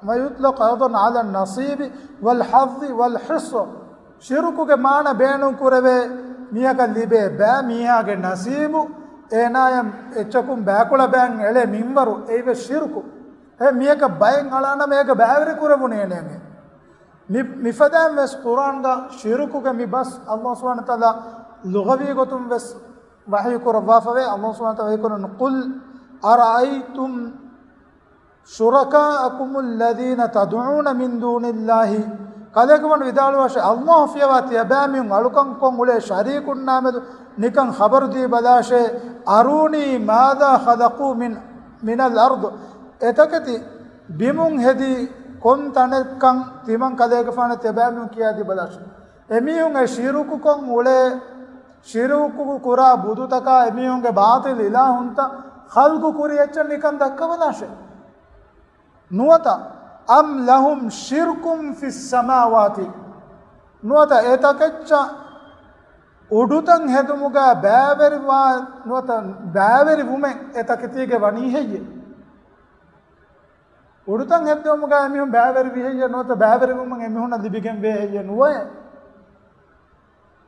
وَيُطْلَقُ أَيْضًا عَلَى النَّصِيبِ وَالْحَظِّ وَالْحِرْصِ. ޝިރުކުގެ މާނަ ބޭނުން ކުރެވޭ، މީހަކަށް ލިބޭ ބައި، މީހާގެ ނަސީބު، އޭނާޔަށް އެއްޗަކުން ބައިކުޅަ ބައިން އެޅޭ މިންވަރު، އެއީވެސް ޝިރުކު. އެ މީހަކަށް ބައެއް އަޅާނަމަ އޭގަ ބައިވެރި ކުރެވުނީ އޭނާގެ. މި، މިފަދައިން ވެސް ޤުރްއާންގަ ޝިރުކުގެ މި ބަސް އައްލާހު ސުބްޙާނަހު ވަތަޢާލާ ލުޣަވީ ގޮތުން ވެސް ވަޙީ ކުރައްވާފަވޭ. އައްލާހު ސުބްޙާނަހު ވަތަޢާލާ ވަޙީ ކުރަން، قُلْ أَرَأَيْتُمْ شُرَكَاءَكُمُ الَّذِينَ تَدْعُونَ مِن دُونِ اللَّهِ. ކަލޭގެފާނު ވިދާޅުވާށޭ، އައްލާހު ފިޔަވާ ތިޔަބައިމީހުން އަޅުކަން ކޮށް އުޅޭ ޝަރީކުންނާމެދު ނިކަން ޚަބަރު ދީ ބަލާށޭ، أَرُونِي مَاذَا خَلَقُوا مِن، مِنَ الْأَرْضِ. އެތަކެތި ބިމުން ހެދީ ކޮން ތަނެއްކަން ތިމަން ކަލޭގެފާނަށް ތިޔަބައިމީހުން ކިޔާދީ ބަލާށޭ. އެމީހުން އެ ޝިރުކުކޮށް އުޅޭ، ޝިރުކު ކުރާ ބުދުތަކާ އެމީހުންގެ ބާޠިލް އިލާހުންތައް ޚަލްޤު ކުރި އެއްޗެއް ނިކަން ދައްކަބަލާށޭ. ނުވަތަ، أَمْ لَهُمْ شِرْكٌ فِي السَّمَاوَاتِ. ނުވަތަ އެތަކެއްޗަށް އުޑުތަން ހެދުމުގަ ބައިވެރިވާ، ނުވަތަ ބައިވެރިވުމެއް އެތަކެތީގެ ވަނީ ހެއްޔެވެ؟ އުޑުތަން ހެއްދެވުމުގަ އެމީހުން ބައިވެރިވި ހެއްޔެވެ؟ ނުވަތަ ބައިވެރިވުމުން އެމީހުންނަށް ލިބިގެންވޭ ހެއްޔެވެ؟ ނުވައެއް.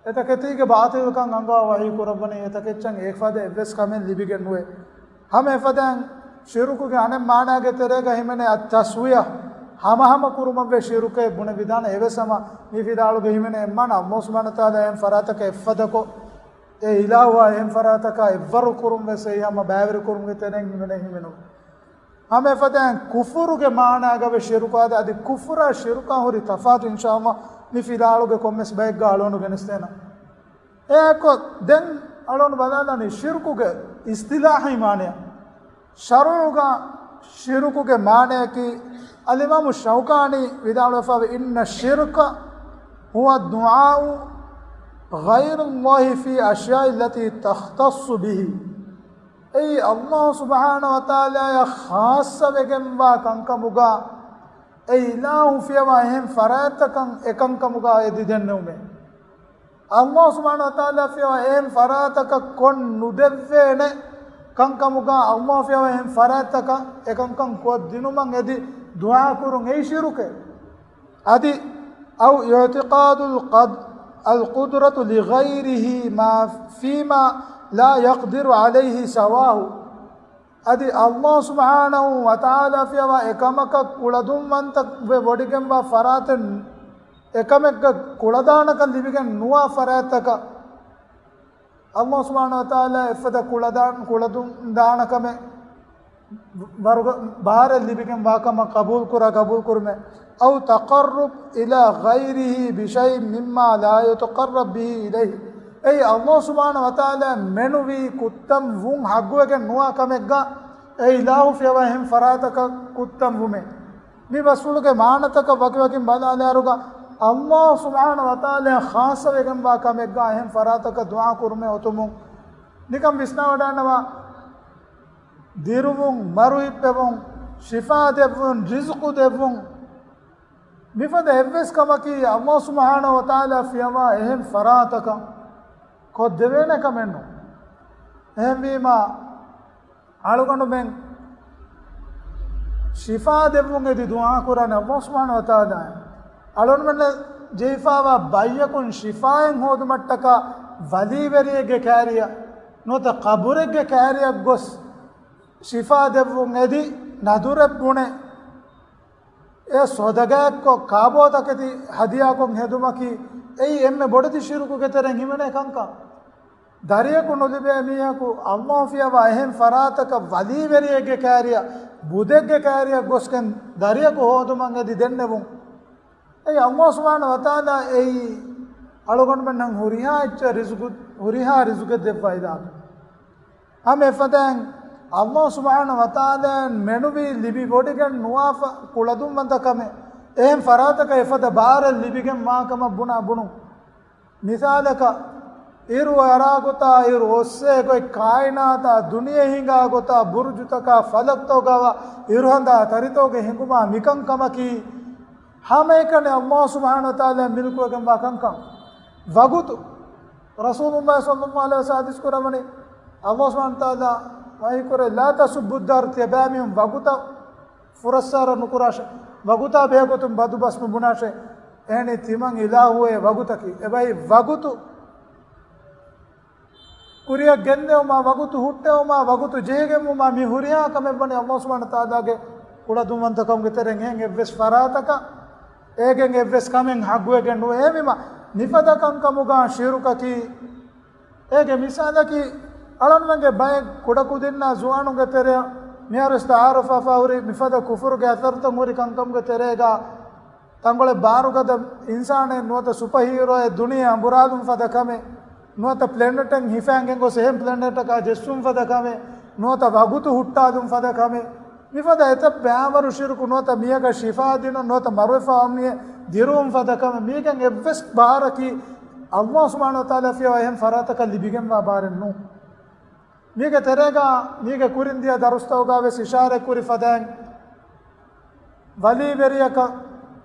އެތަކެތީގެ ބާޠިލްކަން އަންގާ ވަޙީ ކުރައްވަނީ އެތަކެއްޗަށް އެފަދަ އެއްވެސް ކަމެއް ލިބިގެން ނުވޭ. ހަމަ އެފަދައިން ޝިރުކުގެ އަނެއް މާނާގެ ތެރޭގަ ހިމެނޭ އައްތަސްވިޔާ، ހަމަހަމަ ކުރުމަށްވެ ޝިރުކެއް ބުނެވިދާނެ. އެވެސް ހަމަ މި ވިދާޅުގަ ހިމެނޭ އެއްމާނަ އައްލާހު ސުބްޙާނަހު ވަތަޢާލާ އެހެން ފަރާތަކަށް އެއްފަދަކޮށް، އެ އިލާހުއާ އެހެން ފަރާތަކާ އެއްވަރު ކުރުން ވެސް އެއީ ހަމަ ބައިވެރި ކުރުމުގެ ތެރެއިން ހިމެނޭ ހިމެނުން. ހަމަ އެފަދައިން ކުފުރުގެ މާނާގަވެ ޝިރުކާ އަދި ކުފުރާ ޝިރުކާ ހުރި ތަފާތު އިންޝާﷲ މި ފިލާޅުގެ ކޮންމެސް ބައެއްގަ އަޅުގަނޑު ގެނެސްދޭނަން. އެއާއެކު ދެން އަޅުގަނޑު ބަލާލާނީ ޝިރުކުގެ އިސްތިލާހީ މާނަޔަށް. ޝަރުޢުގަ ޝިރުކުގެ މާނަޔަކީ އަލްއިމާމު ޝައުކާނީ ވިދާޅުވެފައިވޭ، إِنَّ الشِّرْكَ هُوَ الدُّعَاءُ غَيْرَ اللَّهِ فِي الْأَشْيَاءِ الَّتِي تَخْتَصُّ بِهِ. އެއީ އައްލާހު ސުބްޙާނަހު ވަތަޢާލާޔަށް ޚާއްޞަވެގެންވާ ކަންކަމުގަ އެ އިލާހު ފިޔަވާ އެހެން ފަރާތްތަކަށް އެކަންކަމުގަ އެދި ދެންނެވުމޭ. އައްލާހު ސުބްޙާނަހު ވަތަޢާލާ ފިޔަވާ އެހެން ފަރާތަކަށް ކޮށް ނުދެއްވޭނެ ކަންކަމުގަ އައްލާހު ފިޔަވާ އެހެން ފަރާތްތަކަށް އެކަންކަން ކޮށްދިނުމަށް އެދި ދުޢާ ކުރުން އެއީ ޝިރުކެއް. އަދި، أَوْ اعْتِقَادُ الْقَدْ، القدرة لغيره ما فيما لا يقدر عليه سواه. އަދި ﷲ ސުބްޙާނަހޫ ވަތަޢާލާ ފިޔަވާ އެކަމަކަށް ކުޅަދުންވަންތަ ވެ ވޮޑިގެންވާ ފަރާތެއް، އެކަމެއްގަ ކުޅަދާނަކަން ލިބިގެން ނުވާ ފަރާތްތަކަށް ﷲ ސުބްޙާނަހޫ ވަތަޢާލާ އެފަދަ ކުޅަދާން، ކުޅަދުން ދާނަކަމެއް ވަރުގަ ބާރެއް ލިބިގެން ވާކަމަށް ޤަބޫލުކުރާ، ޤަބޫލުކުރުމެއް. أو تقرب إلى غيره بشيء مما لا يتقرب به إليه. އެއީ ﷲ ސުބްޙާނަހޫ ވަތަޢާލާ މެނުވީ ކުއްތަން ވުން ޙައްޤުވެގެން ނުވާ ކަމެއްގަ، އެ އިލާހު ފިޔަވާ އެހެން ފަރާތަކަށް ކުއްތަން ވުމެއް. މި ބަސްފުޅުގެ މާނަތަކަށް ވަކިވަކިން ބަލާލާއިރުގަ، ﷲ ސުބްޙާނަހޫ ވަތަޢާލާ ޚާއްޞަވެގެންވާ ކަމެއްގަ އެހެން ފަރާތަކަށް ދުޢާ ކުރުމެއް އޮތުމުން ނިކަން ވިސްނާވަޑާނަވާ. ދިރުވުން، މަރުހިއްޕެވުން، ޝިފާ ދެއްވުން، ރިޒުޤު ދެއްވުން، މިފަދަ އެއްވެސް ކަމަކީ ﷲ ސުބްޙާނަހޫ ވަތަޢާލާ ފިޔަވާ އެހެން ފަރާތަކަށް ކޮށްދެވޭނެ ކަމެއް ނޫން. އެހެންވީމާ، އަޅުގަނޑުމެން ޝިފާ ދެއްވުން އެދި ދުޢާ ކުރާނެ ﷲ ސުބްޙާނަހޫ ވަތަޢާލާ. އަޅުގަނޑުމެންނަށް ޖެހިފައިވާ ބައްޔަކުން ޝިފާއެއް ހޯދުމަށްޓަކާ ވަލީވެރިއެއްގެ ކާރިއަށް ނުވަތަ ޤަބުރެއްގެ ކާރިއަށް ގޮސް ޝިފާ ދެއްވުން އެދި ނަދުރެއް ބުނެ، އެ ސޮދަގާއެއްކޮށް ކާބޯތަކެތި ހަދިޔާކޮށް ހެދުމަކީ، އެއީ އެންމެ ބޮޑެތި ޝިރުކުގެ ތެރެއިން ހިމެނޭ ކަންކަން. ދަރިޔަކު ނުލިބޭ މީހަކު ﷲ ފިޔަވާ އެހެން ފަރާތަކަށް ވަލީވެރިއެއްގެ ކާރިއަށް، ބުދެއްގެ ކާރިއަށް ގޮސްގެން ދަރިޔަކު ހޯދުމަށް އެދި ދެންނެވުން. އެއީ ﷲ ސުބްޙާނަހޫ ވަތަޢާލާ އެއީ އަޅުގަނޑުމެންނަށް ހުރިހާ އެއްޗެއް ރިޒުގު، ހުރިހާ ރިޒުގެއް ދެއްވައިލާފަ. ހަމަ އެފަދައިން ﷲ ސުބްޙާނަހޫ ވަތަޢާލާއަށް މެނުވީ ލިބި ވޮޑިގެން ނުވާފަ ކުޅަދުންވަންތަ ކަމެއް، އެހެން ފަރާތަކަށް އެފަދަ ބާރެއް ލިބިގެން ވާކަމަށް ބުނާ ބުނުން. މިސާލަކަށް، އިރު އަރާ ގޮތާ، އިރު އޮއްސޭ ގޮތް، ކާއިނާތާ ދުނިޔެ ހިނގާ ގޮތާ، ބުރުޖުތަކާ ފަލަކްތަކުގަވާ އިރުހަނދާ ތަރިތަކުގެ ހިނގުމާ މިކަންކަމަކީ، ހަމައެކަނި ﷲ ސުބްޙާނަހޫ ވަތަޢާލާ މިލްކުވެގެންވާ ކަންކަން. ވަގުތު، ރަސޫލުﷲ ޞައްލަﷲ ޢަލައިހި ވަސައްލަމަ ޙަދީޘް ކުރައްވަނީ، ﷲ ސުބްޙާނަހޫ ވަތަޢާލާ ވަޙީކުރޭ، "لا تسبوا الدهر." ތިޔަބައިމީހުން ވަގުތަށް ފުރައްސާރަ ނުކުރާށޭ، ވަގުތާ ބެހޭގޮތުން ބަދުބަސް ނުބުނާށޭ. އެހެނީ ތިމަން އިލާހުއޭ ވަގުތަކީ. އެބައި ވަގުތު ކުރިއަށް ގެންދެވުމާ، ވަގުތު ހުއްޓެވުމާ، ވަގުތު ޖެހިގެންވުމާ، މި ހުރިހާ ކަމެއް ވަނީ ﷲ ސުބްޙާނަހޫ ވަތަޢާލާގެ ކުޅަދުންވަންތަކަމުގެ ތެރެއިން. އެހެން އެއްވެސް ފަރާތަކަށް އޭގެން އެއްވެސް ކަމެއް ހައްގުވެގެން ނުވޭ. އެހެންވީމާ، މިފަދަ ކަންކަމުގަ ޝިރުކަކީ، އޭގެ މިސާލަކީ، އަޅަންމެންގެ ބައެއް ކުޑަކުދިންނާ ޒުވާނުންގެ ތެރެއަށް މިހާރުވެސް ތަޢާރަފްވެފަ ހުރި މިފަދަ ކުފުރުގެ އަސަރުތައް ހުރި ކަންކަމުގެ ތެރޭގަ، ތަންކޮޅެއް ބާރުގަދަ އިންސާނެއް ނުވަތަ ސުޕަހީރޯއެއް ދުނިޔެ އަނބުރާލުން ފަދަ ކަމެއް، ނުވަތަ ޕްލެނެޓެއް ހިފައިގެން ގޮސް އެހެން ޕްލެނެޓަކާ ޖެއްސުން ފަދަ ކަމެއް، ނުވަތަ ވަގުތު ހުއްޓާލުން ފަދަ ކަމެއް، މިފަދަ އެތައް ބައިވަރު ޝިރުކު ނުވަތަ މީހަކަށް ޝިފާ ދިނުން ނުވަތަ މަރުވެފަ މީހެއް ދިރުވުން ފަދަ ކަމެއް، މީގެން އެއްވެސް ބާރަކީ ﷲ ސުބްޙާނަހޫ ވަތަޢާލާ ފިޔަވާ އެހެން ފަރާތަކަށް ލިބިގެންވާ ބާރެއް ނޫން. މީގެ ތެރޭގަ މީގެ ކުރިން ދިޔަ ދަރުސްތަކުގަ ވެސް އިޝާރަތް ކުރި ފަދައިން، ވަލީވެރިޔަކަށް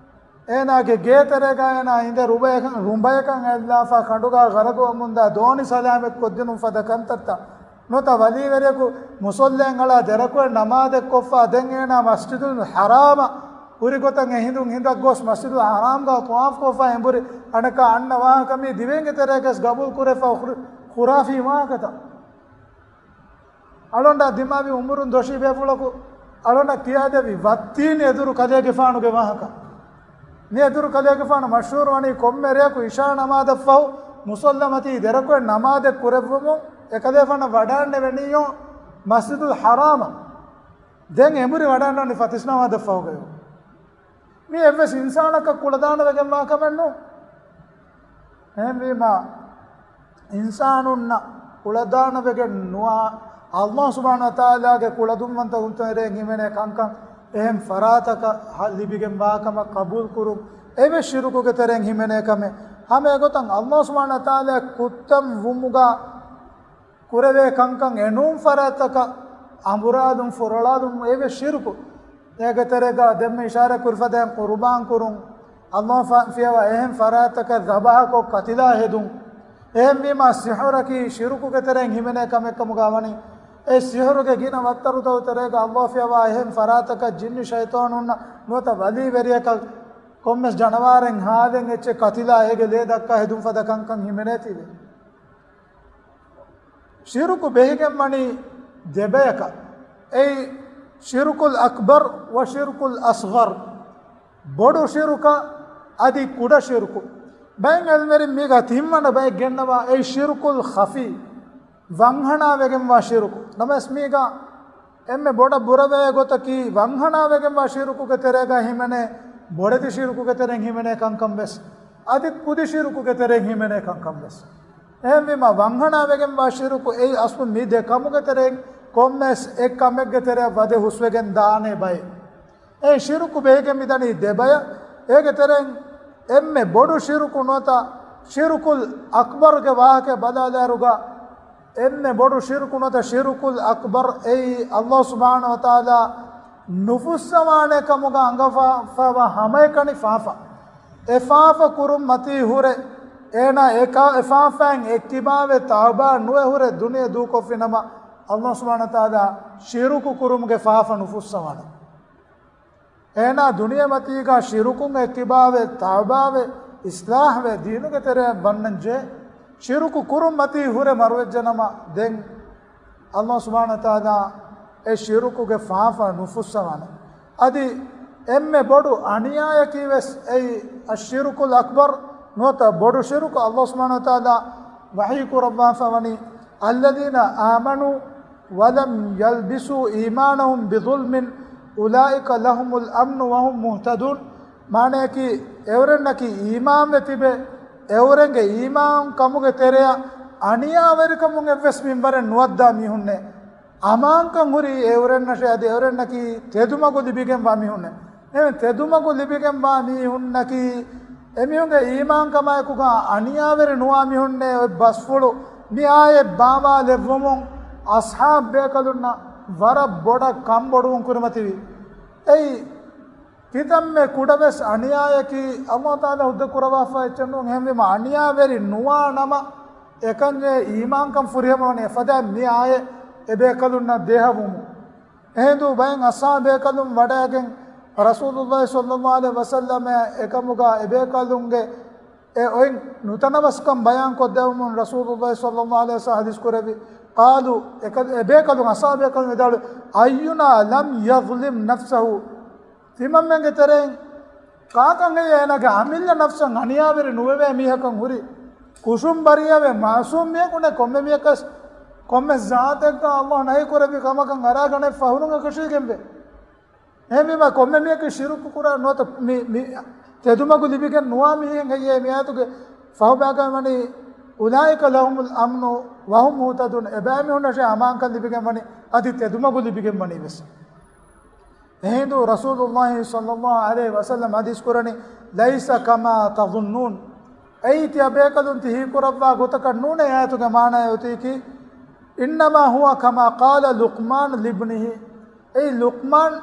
އޭނާގެ ގޭ ތެރޭގަ އޭނާ އިނދެ ރުބަޔަކަށް، ރުނބަޔަކަށް އައްލާފަ ކަނޑުގަ ޣަރަޤުވަމުންދާ ދޯނި ސަލާމަތް ކޮށްދިނުން ފަދަ ކަންތައްތައް ނުވަތަ ވަލީވެރިޔަކު މުޞައްލައިން އަޅާ ދެރަކުވެ ނަމާދެއް ކޮށްފަ ދެން އޭނާ މަސްޖިދުލް ޙަރާމަށް ހުރި ގޮތަށް އެ ހިނދުން ހިނދަށް ގޮސް މަސްޖިދުލް ޙަރާމްގަ ޠަވާފް ކޮށްފަ އެނބުރި އަނެކާ އަންނަ ވާހަކަ މީ ދިވެހިންގެ ތެރޭގަސް ގަބޫލު ކުރެފަ ޚުރާފީ ވާހަކަތައް. އަޅުގަނޑާ ދިމާވި އުމުރުން ދޮށީ ބޭފުޅަކު އަޅުގަނޑަށް ކިޔާދެއްވި ވައްތީން އެދުރު ކަލޭގެފާނުގެ ވާހަކަ. މި އެދުރު ކަލޭގެފާނު މަޝްހޫރު ވަނީ ކޮންމެ ރެޔަކު އިޝާ ނަމާދަށްފަހު މުޞައްލަމަތީ ދެރަކުވެ ނަމާދެއް ކުރެއްވުމުން އެކަލޭފާނަށް ވަޑާންނެވެނީޔޯ މަސްޖިދުލް ޙަރާމަށް. ދެން އެނބުރި ވަޑާންނަވަނީ ފަތިސް ނަމާދަށްފަހުގައި. މި އެއްވެސް އިންސާނަކަށް ކުޅަދާނަވެގެންވާ ކަމެއް ނޫން. އެހެންވީމާ، އިންސާނުންނަށް ކުޅަދާނަވެގެން ނުވާ، ﷲ ސުބްޙާނަހޫ ވަތަޢާލާގެ ކުޅަދުންވަންތަ ތެރެއިން ހިމެނޭ ކަންކަން އެހެން ފަރާތަކަށް ހަ-، ލިބިގެންވާ ކަމަށް ޤަބޫލުކުރުން އެވެސް ޝިރުކުގެ ތެރެއިން ހިމެނޭ ކަމެއް. ހަމަ އެގޮތަށް ﷲ ސުބްޙާނަހޫ ވަތަޢާލާ ކުއްތަން ވުމުގަ ކުރެވޭ ކަންކަން އެނޫން ފަރާތްތަކަށް އަނބުރާލުން ފުރޮޅާލުން އެވެ ޝިރުކު. އޭގެ ތެރޭގަ ދެންމެ އިޝާރާތް ކުރި ފަދައިން ޤުރުބާން ކުރުން، ﷲ ފަ-، ފިޔަވާ އެހެން ފަރާތްތަކަށް ޛަބަޙަކޮށް ޤަތިލާ ހެދުން. އެހެންވީމާ ސިޙުރަކީ ޝިރުކުގެ ތެރެއިން ހިމެނޭ ކަމެއް ކަމުގަ ވަނީ. އެ ސިޙުރުގެ ގިނަ ވައްތަރުތަކުގެ ތެރޭގަ ﷲ ފިޔަވާ އެހެން ފަރާތްތަކަށް ޖިންނި ޝައިޠާނުންނަށް ނުވަތަ ވަލީވެރިޔަކަށް ކޮންމެސް ޖަނަވާރެއް ހާލެއް އެއްޗެއް ކަތިލާ އޭގެ ލޭ ދައްކާ ހެދުން ފަދަ ކަންކަން ހިމެނޭތީވެ. ޝިރުކު ބެހިގެން ވަނީ ދެބަޔަކަށް. އެއީ ޝިރުކުލް އަކްބަރު ވަ ޝިރުކުލް އަޞްޣަރު. ބޮޑު ޝިރުކަށް އަދި ކުޑަ ޝިރުކު. ބައެއް އެލްމެރިން މީގަ ތިންވަނަ ބައެއް ގެންނަވާ އެއީ ޝިރުކުލް ޚަފީ، ވަންހަނާވެގެންވާ ޝިރުކު. ނަމަވެސް މީގަ އެންމެ ބޮޑަށް ބުރަވޭ ގޮތަކީ ވަންހަނާވެގެންވާ ޝިރުކުގެ ތެރޭގަ ހިމެނޭ ބޮޑެތި ޝިރުކުގެ ތެރެއިން ހިމެނޭ ކަންކަން ވެސް، އަދި ކުދި ޝިރުކުގެ ތެރެއިން ހިމެނޭ ކަންކަން ވެސް. އެހެންވީމަ، ވަންހަނާވެގެންވާ ޝިރުކު އެއީ އަސްލު މި ދެ ކަމުގެ ތެރެއިން ކޮންމެސް އެއް ކަމެއްގެ ތެރެއަށް ވަދެ ހުސްވެގެން ދާނެ ބައެއް. އެ ޝިރުކު ބެހިގެން މިދަނީ ދެބަޔަށް. އޭގެ ތެރެއިން އެންމެ ބޮޑު ޝިރުކު ނުވަތަ ޝިރުކުލް އަކްބަރުގެ ވާހަކަ ބަލާލާއިރުގަ، އެންމެ ބޮޑު ޝިރުކު ނުވަތަ ޝިރުކުލް އަކްބަރު އެއީ އަﷲ ސުބްޙާނަހޫ ވަތަޢާލާ ނުފުއްސަވާނެ ކަމުގަ އަންގަފާފަވާ ހަމައެކަނި ފާފަ. އެ ފާފަ ކުރުން މަތީ ހުރެ، އޭނާ އެ ކާ-، އެ ފާފައިން އެއްކިބާވެ ތައުބާ ނުވެ ހުރެ ދުނިޔެ ދޫކޮށްފިނަމަ، އަﷲ ސުބްޙާނަހޫ ވަތަޢާލާ ޝިރުކު ކުރުމުގެ ފާފަ ނުފުއްސަވާނެ. އޭނާ ދުނިޔެމަތީގަ ޝިރުކުން އެއްކިބާވެ، ތައުބާވެ، އިޞްލާޙްވެ، ދީނުގެ ތެރެއަށް ވަންނަންޖެހޭ. ޝިރުކު ކުރުން މަތީ ހުރެ މަރުވެއްޖެނަމަ، ދެން އަﷲ ސުބްޙާނަހޫ ވަތަޢާލާ އެ ޝިރުކުގެ ފާފަ ނުފުއްސަވާނެ. އަދި އެންމެ ބޮޑު އަނިޔާއަކީ ވެސް އެއީ އައްޝިރުކުލް އަކްބަރު ނުވަތަ ބޮޑު ޝިރުކު. އަﷲ ސުބްޙާނަހޫ ވަތަޢާލާ ވަޙީ ކުރައްވާފަ ވަނީ، الذين آمنوا ولم يلبسوا إيمانهم بظلم أولئك لهم الأمن وهم مهتدون. މާނަޔަކީ، އެއުރެންނަކީ އީމާންވެ ތިބެ، އެއުރެންގެ އީމާން ކަމުގެ ތެރެއަށް އަނިޔާވެރިކަމުން އެއްވެސް މިންވަރެއް ނުވައްދާ މީހުންނޭ. އަމާންކަން ހުރީ އެއުރެންނަށޭ، އަދި އެއުރެންނަކީ ތެދުމަގު ލިބިގެންވާ މީހުންނޭ. އެހެން ތެދުމަގު ލިބިގެންވާ މީހުންނަކީ، އެމީހުންގެ އީމާންކަމާއެކުގަ އަނިޔާވެރި ނުވާ މީހުންނޭ. އޮތް ބަސްފުޅު މި އާޔަތް ބާވާލެއްވުމުން އަޞްޙާބް ބޭކަލުންނަށް ވަރަށް ބޮޑަށް ކަންބޮޑުވުން ކުރިމަތިވި. އެއީ، ކިތަންމެ ކުޑަވެސް އަނިޔާއަކީ އަﷲ ތަޢާލާ ހުއްދަ ކުރައްވާފަ އެއްޗެއް ނޫން. އެހެންވީމަ، އަނިޔާވެރި ނުވާ ނަމަ، އެކަންޏެއް އީމާންކަން ފުރިހަމަވަނީ އެފަދައިން މި އާޔަތް އެބޭކަލުންނަށް ދޭހަވުމުން. އެހިނދު ބައެއް އަޞްޙާބޭކަލުން ވަޑައިގެން ރަސޫލުﷲ ޞައްލަﷲ ޢަލައިހި ވަސައްލަމަ އެކަމުގަ އެބޭކަލުންގެ އެ އޮތް ނުތަނަވަސްކަން ބަޔާން ކޮށްދެވުމުން ރަސޫލުﷲ ޞައްލަﷲ ޢަލައިހި ވަސައްލަމަ ޙަދީޘް ކުރެއްވި. ޤާލޫ، އެކަ-، އެބޭކަލުން، އަޞްޙާބޭކަލުން ވިދާޅުވި، أينا لم يظلم نفسه؟ ތިމަންމެންގެ ތެރެއިން ކާކަން ހެއްޔޭ އޭނާގެ އަމިއްލަ ނަފްސަށް އަނިޔާވެރި ނުވެވޭ މީހަކަށް ހުރި؟ ކުށުން ބަރީއަވެ، މަޢުޞޫމް މީހަކު ނެތް. ކޮންމެ މީހަކަސް، ކޮންމެ ޒާތެއްގަ އަﷲ ނަހީ ކުރެއްވި ކަމަކަށް އަރާގަނެ ފަހުރުން އެކަށީގެންވޭ. އެހެންވީމަ، ކޮންމެ މީހަކީ ޝިރުކު ކުރާ ނުވަތަ މި، މި ތެދުމަގު ލިބިގެން ނުވާ މީހެއް ހެއްޔޭ؟ މި އާޔަތުގެ ފަހުބައިގަ ވަނީ، أولئك لهم الأمن وهم مهتدون. އެބައިމީހުންނަށޭ އަމާންކަން ލިބިގެން ވަނީ، އަދި ތެދުމަގު ލިބިގެން ވަނީ ވެސް. އެހިނދު ރަސޫލުﷲ ޞައްލަﷲ ޢަލައިހި ވަސައްލަމަ ޙަދީޘް ކުރަނީ، ليس كما تظنون. އެއީ ތިޔަބޭކަލުން ތި ހީކުރައްވާ ގޮތަކަށް ނޫނޭ. އާޔަތުގެ މާނައެއް އޮތީކީ، إنما هو كما قال لقمان لابنه. އެއީ ލުޤްމާން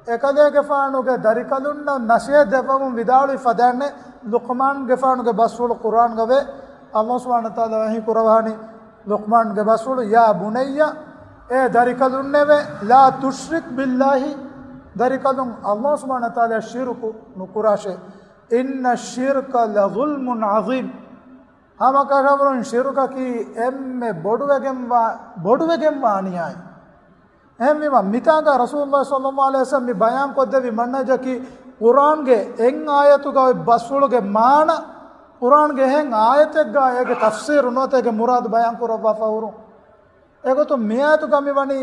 އެކަލޭގެފާނުގެ ދަރިކަލުންނަށް ނަޞޭޙަތް ދެއްވަމުން ވިދާޅުވި ފަދައިންނޭ. ލުޤްމާންގެފާނުގެ ބަސްފުޅު ޤުރްއާންގަ ވޭ. އަﷲ ސުބްޙާނަހޫ ވަތަޢާލާ ވަޙީ ކުރައްވާނީ ލުޤްމާންގެ ބަސްފުޅު، يا بني، އޭ ދަރިކަލުންނެވެ، لا تشرك بالله، ދަރިކަލުން އަﷲ ސުބްޙާނަހޫ ވަތަޢާލާ ޝިރުކު ނުކުރާށޭ. إن الشرك لظلم عظيم. ހަމަކަށަވަރުން ޝިރުކަކީ އެންމެ ބޮޑުވެގެންވާ، ބޮޑުވެގެންވާ އަނިޔާއެއް. އެހެންވީމަ، މިތާގަ ރަސޫލުﷲ ޞައްލަﷲ ޢަލައިހި ވަސައްލަމަ މި ބަޔާން ކޮށްދެއްވި މަންހަޖަކީ، ޤުރްއާންގެ އެއް އާޔަތުގަ އޮތް ބަސްފުޅުގެ މާނަ، ޤުރްއާންގެ އެހެން އާޔަތެއްގަ އޭގެ ތަފްސީރު ނުވަތަ އޭގެ މުރާދު ބަޔާން ކުރައްވާފަ ހުރުން. އެގޮތުން މި އާޔަތުގަ މި ވަނީ،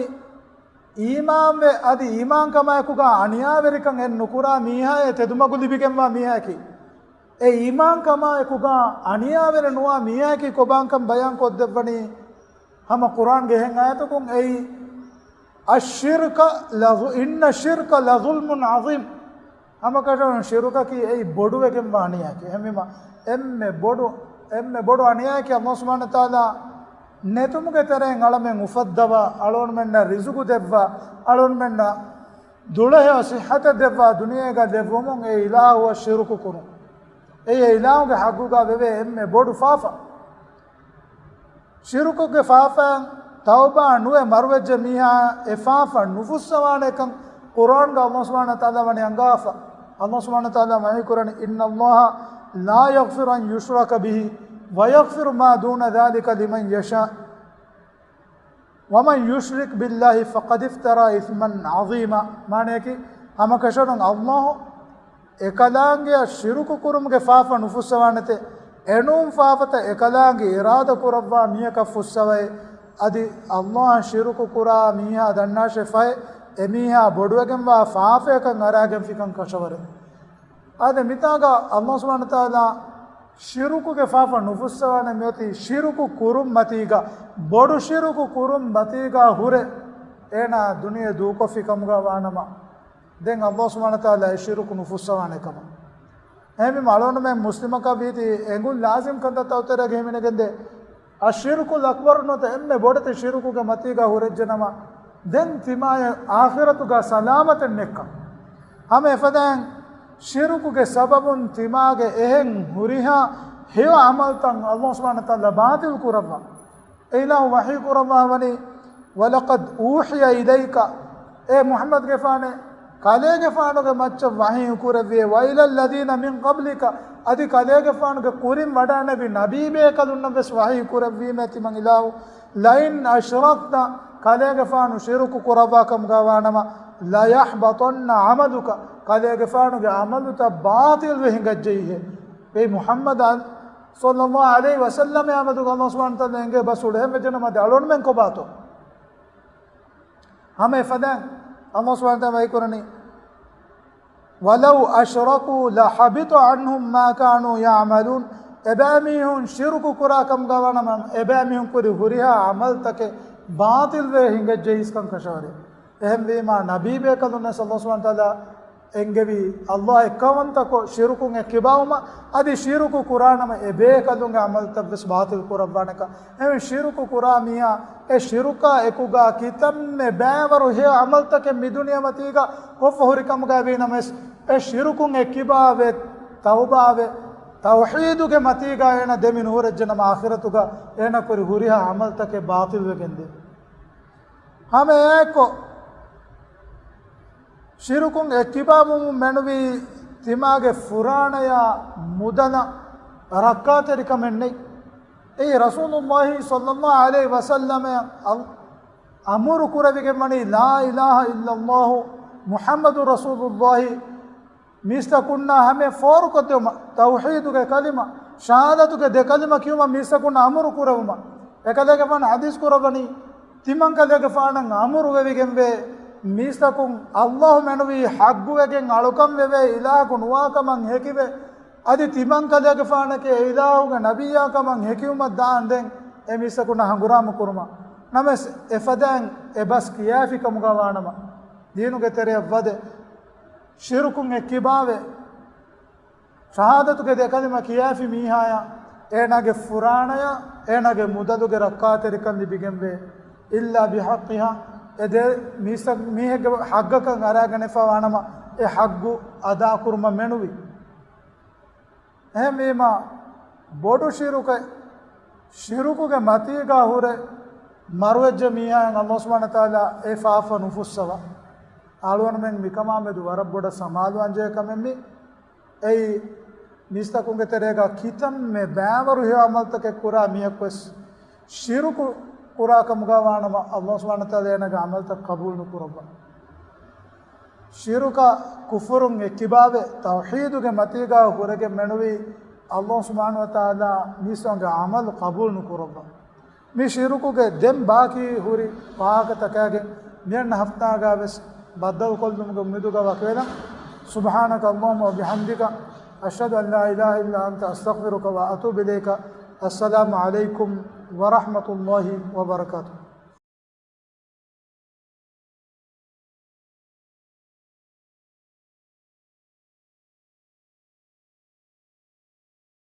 އީމާންވެ އަދި އީމާންކަމާއެކުގަ އަނިޔާވެރިކަން އެއް ނުކުރާ މީހާއޭ ތެދުމަގު ލިބިގެންވާ މީހާއަކީ. އެ އީމާންކަމާއެކުގަ އަނިޔާވެރި ނުވާ މީހާއަކީ ކޮބާންކަން ބަޔާން ކޮށްދެއްވަނީ ހަމަ ޤުރްއާންގެ އެހެން އާޔަތަކުން އެއީ، الشرك لظ-، إن الشرك لظلم عظيم. ހަމަކަށަވަރުން ޝިރުކަކީ އެއީ ބޮޑުވެގެންވާ އަނިޔާއެކޭ. އެހެންވީމަ، އެންމެ ބޮޑު، އެންމެ ބޮޑު އަނިޔާއެކޭ އަﷲ ސުބްޙާނަހޫ ވަތަޢާލާ ނެތުމުގެ ތެރެއިން އަޅަމެން އުފައްދަވާ، އަޅުގަނޑުމެންނަށް ރިޒުގު ދެއްވާ، އަޅުގަނޑުމެންނަށް ދުޅަހެޔޮ ޞިއްޙަތެއް ދެއްވާ ދުނިޔޭގަ ދެއްވުމުން އެ އިލާހުއަށް ޝިރުކު ކުރުން. އެއީ އެ އިލާހުގެ ޙައްޤުގަ ވެވޭ އެންމެ ބޮޑު ފާފަ. ޝިރުކުގެ ފާފައިން ތައުބާ ނުވެ މަރުވެއްޖެ މީހާ އެ ފާފަ ނުފުއްސަވާނެކަން ޤުރްއާންގަ އަﷲ ސުބްޙާނަހޫ ވަތަޢާލާ ވަނީ އަންގާފަ. ﷲ ސުބްޙާނަހޫ ވަތަޢާލާ ވަޙީ ކުރަނީ، إن الله لا يغفر أن يشرك به ويغفر ما دون ذلك لمن يشاء ومن يشرك بالله فقد افترى إثما عظيما. މާނަޔަކީ، ހަމަކަށަވަރުން ﷲ އެކަލާނގެއަށް ޝިރުކު ކުރުމުގެ ފާފަ ނުފުއްސަވާނެތެ، އެނޫން ފާފަތައް އެކަލާނގެ އިރާދަ ކުރައްވާ މީހަކަށް ފުއްސަވައޭ. އަދި ﷲ އަށް ޝިރުކު ކުރާ މީހާ ދަންނާށޭ ފަހެ، އެމީހާ ބޮޑުވެގެންވާ ފާފަޔަކަށް އަރާގެންފިކަން ކަށަވަރެއް. އާދެ، މިތާގަ ﷲ ސުބްޙާނަހޫ ވަތަޢާލާ ޝިރުކުގެ ފާފަ ނުފުއްސަވާނެ މިއޮތީ ޝިރުކު ކުރުން މަތީގަ، ބޮޑު ޝިރުކު ކުރުން މަތީގަ ހުރެ އޭނާ ދުނިޔެ ދޫކޮށްފި ކަމުގަ ވާނަމަ، ދެން ﷲ ސުބްޙާނަހޫ ވަތަޢާލާ އެ ޝިރުކު ނުފުއްސަވާނެ ކަމަށް. އެހެންވީމަ އަޅުގަނޑުމެން މުސްލިމަކަށް ވީތީ އެނގުން ލާޒިމް ކަންތައްތައް އޮތެރޭގަ ހިމެނެގެންދޭ. އައްޝިރްކުލް އަކްބަރު ނުވަތަ އެންމެ ބޮޑެތި ޝިރުކުގެ މަތީގަ ހުރެއްޖެނަމަ، ދެން ތިމާޔަށް އާޚިރަތުގަ ސަލާމަތެއް ނެއްކަން. ހަމަ އެފަދައިން ޝިރުކުގެ ސަބަބުން ތިމާގެ އެހެން ހުރިހާ ހެޔޮ ޢަމަލުތައް ﷲ ސުބްޙާނަހޫ ވަތަޢާލާ ބާޠިލް ކުރައްވާ. އެ އިލާހު ވަޙީ ކުރައްވާ ވަނީ، وَلَقَدْ أُوحِيَ إِلَيْكَ، އޭ މުޙައްމަދުގެފާނޭ، ކަލޭގެފާނުގެ މައްޗަށް ވަޙީ ކުރެއްވިއޭ، وَإِلَى الَّذِينَ مِنْ قَبْلِكَ، އަދި ކަލޭގެފާނުގެ ކުރިން ވަޑައިގެންނެވި ނަބީބޭކަލުންނަށް ވެސް ވަޙީ ކުރެއްވީމޭ ތިމަން އިލާހު، لَئِنْ أَشْرَكْتَ، ކަލޭގެފާނު ޝިރުކު ކުރައްވާ ކަމުގަ ވާނަމަ، لَيَحْبَطَنَّ عَمَلُكَ، ކަލޭގެފާނުގެ ޢަމަލުތައް ބާޠިލްވެ ހިނގައްޖެއިހޭ. އޭ މުޙައްމަދު ޞައްލައްލާހު ޢަލައިހި ވަސައްލަމް އާމަދުގަ ﷲ ސުބްޙާނަހޫ ވަތަޢާލާ އެނގޭ ބަސް އުޅެހެން ވެއްޖެނަމަ ދެ އަޅުގަނޑުމެން ކޮބާތޯ؟ ހަމަ އެފަދައިން ﷲ ސުބްޙާނަހޫ ވަތަޢާލާ ވަޙީ ކުރަނީ، وَلَوْ أَشْرَكُوا لَحَبِطَ عَنْهُمْ مَا كَانُوا يَعْمَلُونَ، އެބައިމީހުން ޝިރުކު ކުރާ ކަމުގަ ވާނަމަ، އެބައިމީހުން ކުރި ހުރިހާ ޢަމަލުތަކެއް ބާޠިލްވެ ހިނގައްޖެ އިސްކަން ކަށަވަރެއް. އެހެންވީމާ، ނަބީބޭކަލުންނަށް ﷲ ސުބްޙާނަހޫ ވަތަޢާލާ އެންގެވި ﷲ އެއްކައުވަންތަކޮށް ޝިރުކުން އެއްކިބާވުމަށް، އަދި ޝިރުކު ކުރާނަމަ އެބޭކަލުންގެ ޢަމަލުތައް ވެސް ބާޠިލް ކުރައްވާނެކަން. އެހެން ޝިރުކު ކުރާ މީހާ އެ ޝިރުކާ އެކުގަ ކިތަންމެ ބައިވަރު ހެޔޮ ޢަމަލުތަކެއް މި ދުނިޔެމަތީގަ ކޮށްފަ ހުރި ކަމުގައި ވީނަމަވެސް، އެ ޝިރުކުން އެއްކިބާވެ، ތައުބާވެ، ތައުޙީދުގެ މަތީގަ އޭނަ ދެމި ނުހުރެއްޖެނަމަ އާޚިރަތުގަ އޭނަ ކުރި ހުރިހާ ޢަމަލުތަކެއް ބާޠިލްވެގެންދޭ. ހަމަ އެއާއެއްކޮށް، ޝިރުކުން އެއްކިބާވުމުން މެނުވީ ތިމާގެ ފުރާނަޔާ މުދަލަށް ރައްކާތެރިކަމެއް ނެތް. އެއީ ރަސޫލުﷲ ޞައްލައްލާހު ޢަލައިހި ވަސައްލަމަށް އަ-، އަމުރު ކުރެވިގެން ވަނީ، لا إله إلا الله محمد رسول الله، މީސްތަކުންނާ ހަމަޔަށް ފޯރުކޮށްދެވުމަށް، ތައުޙީދުގެ ކަލިމަ، ޝަހާދަތުގެ ދެ ކަލިމަ ކިޔުމަށް މީސްތަކުންނަށް އަމުރު ކުރެވުމަށް. އެކަލޭގެފާނު ޙަދީޘް ކުރައްވަނީ، ތިމަންކަލޭގެފާނަށް އަމުރު ވެވިގެންވޭ، މީސްތަކުން ﷲ މެނުވީ ޙައްޤުވެގެން އަޅުކަންވެވޭ އިލާހަކު ނުވާކަމަށް ހެކިވެ، އަދި ތިމަންކަލޭގެފާނަކީ އެ އިލާހުގެ ނަބިއްޔާކަމަށް ހެކިވުމަށް ދާންދެން އެ މީސްތަކުންނަށް ހަނގުރާމަ ކުރުމަށް. ނަމަވެސް އެފަދައިން އެ ބަސް ކިޔާފި ކަމުގަ ވާނަމަ، ދީނުގެ ތެރެއަށް ވަދެ، ޝިރުކުން އެއްކިބާވެ، ޝަހާދަތުގެ ދެ ކަލިމަ ކިޔާފި މީހާޔަށް އޭނާގެ ފުރާނަޔަށް އޭނާގެ މުދަލުގެ ރައްކާތެރިކަން ލިބިގެންވޭ. إلا بحقها، އެ ދެ މީސްތަ-، މީހެއްގެ ޙައްޤަކަށް އަރާގަނެފަ ވާނަމަ، އެ ޙައްޤު އަދާކުރުމަށް މެނުވި. އެހެންވީމާ، ބޮޑު ޝިރުކެއް، ޝިރުކުގެ މަތީގަ ހުރެ މަރުވެއްޖެ މީހާއަށް ﷲ ސުބްޙާނަހޫ ވަތަޢާލާ އެ ފާފަ ނުފުއްސަވާ. އަޅުގަނޑުމެން މިކަމާމެދު ވަރަށް ބޮޑަށް ސަމާލުވާންޖެހޭ ކަމެއް މީ. އެއީ، މީސްތަކުންގެ ތެރޭގަ ކިތަންމެ ބައިވަރު ހެޔޮ ޢަމަލުތަކެއް ކުރާ މީހަކުވެސް ޝިރުކު ކުރާ ކަމުގަ ވާނަމަ، ﷲ ސުބްޙާނަހޫ ވަތަޢާލާ އޭނާގެ ޢަމަލުތައް ޤަބޫލު ނުކުރައްވާ. ޝިރުކަށް ކުފުރުން އެއްކިބާވެ، ތައުޙީދުގެ މަތީގަ ހުރެގެން މެނުވީ، ﷲ ސުބްޙާނަހޫ ވަތަޢާލާ މީސްތަކުންގެ ޢަމަލު ޤަބޫލު ނުކުރައްވާ. މި ޝިރުކުގެ ދެން ބާކީ ހުރި ވާހަކަތަކާގެން މިއަންނަ ހަފްތާގަ ވެސް ބައްދަލުކޮށްލުމުގެ އުއްމީދުގަ ވަކިވެލަން. سبحانك اللهم وبحمدك، أشهد أن لا إله إلا أنت، أستغفرك وأتوب إليك. السلام عليكم ورحمة الله وبركاته.